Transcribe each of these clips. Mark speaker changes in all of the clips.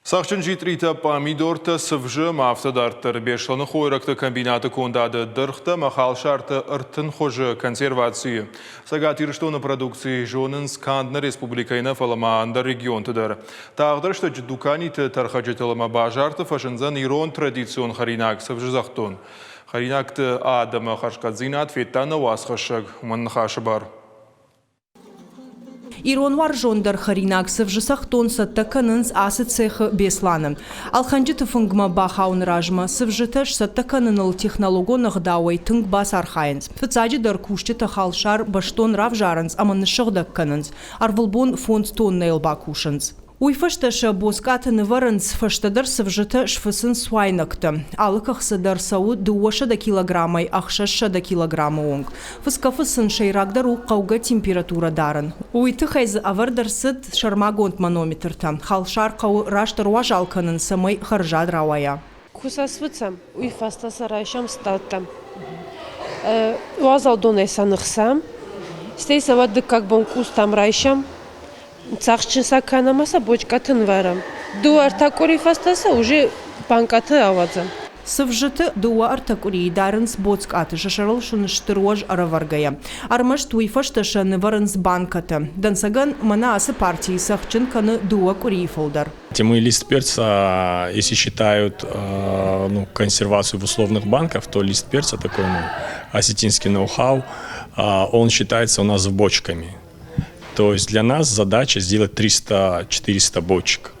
Speaker 1: Цӕхджын джитъритӕ, пъамидортӕ, цывзы ӕмӕ афтӕ дарддӕр. Беслӕны хойрӕгты комбинаты кондады дыргътӕ ӕмӕ халсарты 30 хуызы консервацийы. Цӕгат Ирыстоны продукци зонынц канд нӕ республикӕйы нӕ, фӕлӕ ма ӕндӕр регионты дӕр. Тагъд рӕстӕджы дуканиты тӕрхӕджытыл ӕмӕ базарты фӕзындзӕн ирон традицион хӕринаг цывзыдзӕхдон. Хӕринӕгты адӕмы хӕрзхъӕддзинад федта нӕ уацхӕссӕг, уымӕн ныхасы бар.
Speaker 2: Ирон уарзондӕр хӕринаг цывзыцӕхдон цӕттӕ кӕнынц ацы цехы Беслӕны. Ӕлхӕнджыты фынгмӕ бахауыны размӕ цывзытӕ сцӕттӕ кӕныныл технологон ӕгъдауӕй тынг бацархайынц. Фыццаджыдӕр кусджытӕ халсар бӕстон равзарынц ӕмӕ ныссыгъдӕг кӕнынц. Ӕрвылбон 5 тоннӕйыл бакусынц. Уый фӕстӕ сӕ боцкъаты нывӕрынц, фӕстӕдӕр цывзытӕ сфыцынц цуайнӕгтӕ. Алы кӕхцы дӕр цӕуы 200 килограммӕй 600 килограммы онг. Фыцгӕ-фыцын сӕйрагдӕр у хъӕугӕ температурӕ дарын. Уый тыххӕй дзы ӕвӕрд ӕрцыд сӕрмагонд манометртӕ. Халсар хъӕуы раст ӕруазал кӕнын, цӕмӕй хӕрзад рауайа.
Speaker 3: Куы сӕ сфыцӕм, уый фӕстӕ сӕ райсӕм стадтӕм. Уазал донӕй сӕ ныхсӕм, стӕй сӕ уӕд дыккаг бон къустӕм райсӕм, Цӕхджын сӕ кӕнӕм ӕмӕ сӕ бочкӕты нывӕрӕм. Дыууӕ-ӕртӕ къуыри фӕстӕ сӕ уже банкъӕты ауадзӕм.
Speaker 2: Цывзыты дыууӕ-ӕртӕ къуырийы дарынц боцкъаты, сӕ сӕрыл сын стыр уӕз ӕрӕвӕргӕйӕ. Ӕрмӕст уый фӕстӕ сӕ нывӕрынц банкӕты. Дӕнцӕгӕн, мӕнӕ ацы партийы цӕхджын кӕны дыууӕ къуырийы фылдӕр.
Speaker 4: Мы лист перца, если считают, ну, консервацию в условных банках, то лист перца такой, ну, осетинский ноу-хау, он считается у нас бочками. То есть для нас задача сделать 300-400 бочек.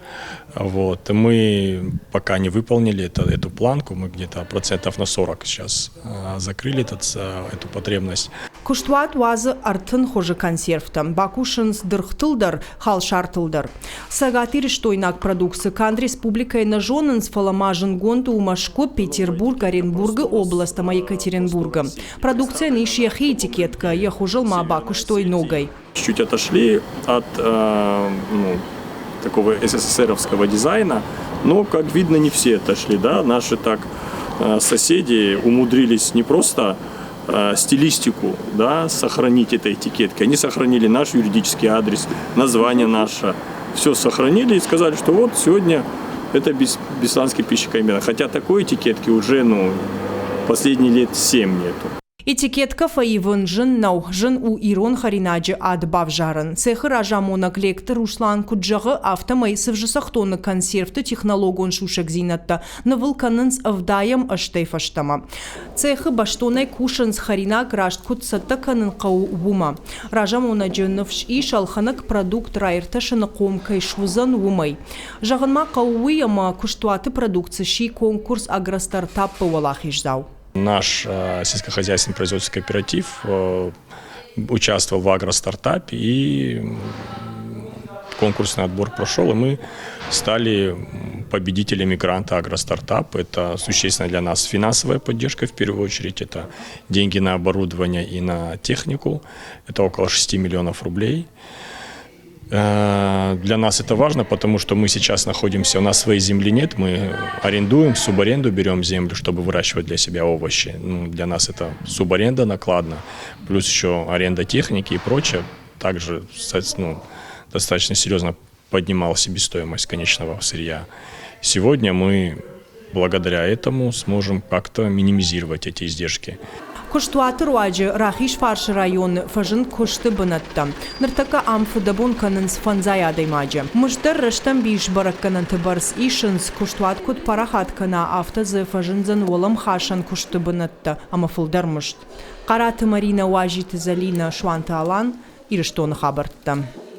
Speaker 4: Вот. Мы пока не выполнили эту планку, мы где-то процентов на 40 сейчас закрыли эту потребность.
Speaker 2: Куыстуат уадзы 30 хуызы консервтӕ, бакусынц дыргътыл дӕр, халсартыл дӕр. Цӕгатирыстойнаг продукци канд республикӕйы нӕ зонынц, фӕлӕ ма зындгонд у Мӕскуы, Петербург, Оренбургы област ӕмӕ Екатеринбургы. Продукцийӕн ис йӕхи этикеткӕ, йӕ хуызыл ма бакуыстой ногӕй.
Speaker 4: Чуть-чуть отошли от ну, такого СССРовского дизайна, но, как видно, не все отошли. Да? Наши так соседи умудрились не просто стилистику, да, сохранить этой этикеткой, они сохранили наш юридический адрес, название наше, все сохранили и сказали, что вот сегодня это Бесланский пищекомбинат. Хотя такой этикетки уже, ну, последние лет 7 нету.
Speaker 2: Этикеткӕ фӕивын зын нӕу, зын у ирон хӕринаджы ад бавзарын. Цехы разамонӕг Лекты Руслан куыд зӕгъы, афтӕмӕй цывзыцӕхдоны консервты технологон сусӕгдзинӕдтӕ нывыл кӕнынц 70-ӕм ӕзтӕй фӕстӕмӕ. Цехы бӕстонӕй кусынц, хӕринаг раст куыд цӕттӕ кӕнын хъӕуы, уымӕ. Разамонӕджы ныфс ис, ӕлхӕнӕг продукт раиртасыны хъом кӕй суыдзӕн, уымӕй. Зӕгъын ма хъӕуы уый, ӕмӕ куыстуаты продукци сси конкурс «Агростартап»-ы уӕлахиздзау.
Speaker 4: Наш сельскохозяйственный производственный кооператив участвовал в агростартапе, и конкурсный отбор прошел, и мы стали победителями гранта «Агростартап». Это существенно для нас финансовая поддержка в первую очередь, это деньги на оборудование и на технику, это около 6 миллионов рублей. Для нас это важно, потому что мы сейчас находимся, у нас своей земли нет, мы арендуем, субаренду берем землю, чтобы выращивать для себя овощи. Ну, для нас это субаренда накладно, плюс еще аренда техники и прочее. Также, ну, достаточно серьезно поднимала себестоимость конечного сырья. Сегодня мы благодаря этому сможем как-то минимизировать эти издержки.
Speaker 2: Куыстуаты руаджы Рахизфарсы районы фӕзынд куысты бынӕттӕ. Ныртӕккӕ ам фыдӕбон кӕнынц 500 адӕймаджы. Мызд дӕр рӕстӕмбис бӕрӕггӕнӕнты бӕрц исынц, куыстуат куыд парахат кӕна, афтӕ дзы фӕзындзӕн уӕлӕмхасӕн куысты бынӕттӕ ӕмӕ фылдӕр мызд. Хъараты Маринӕ, Уазиты Зӕлинӕ, Суанты Алан, Ирыстоны хабӕрттӕ.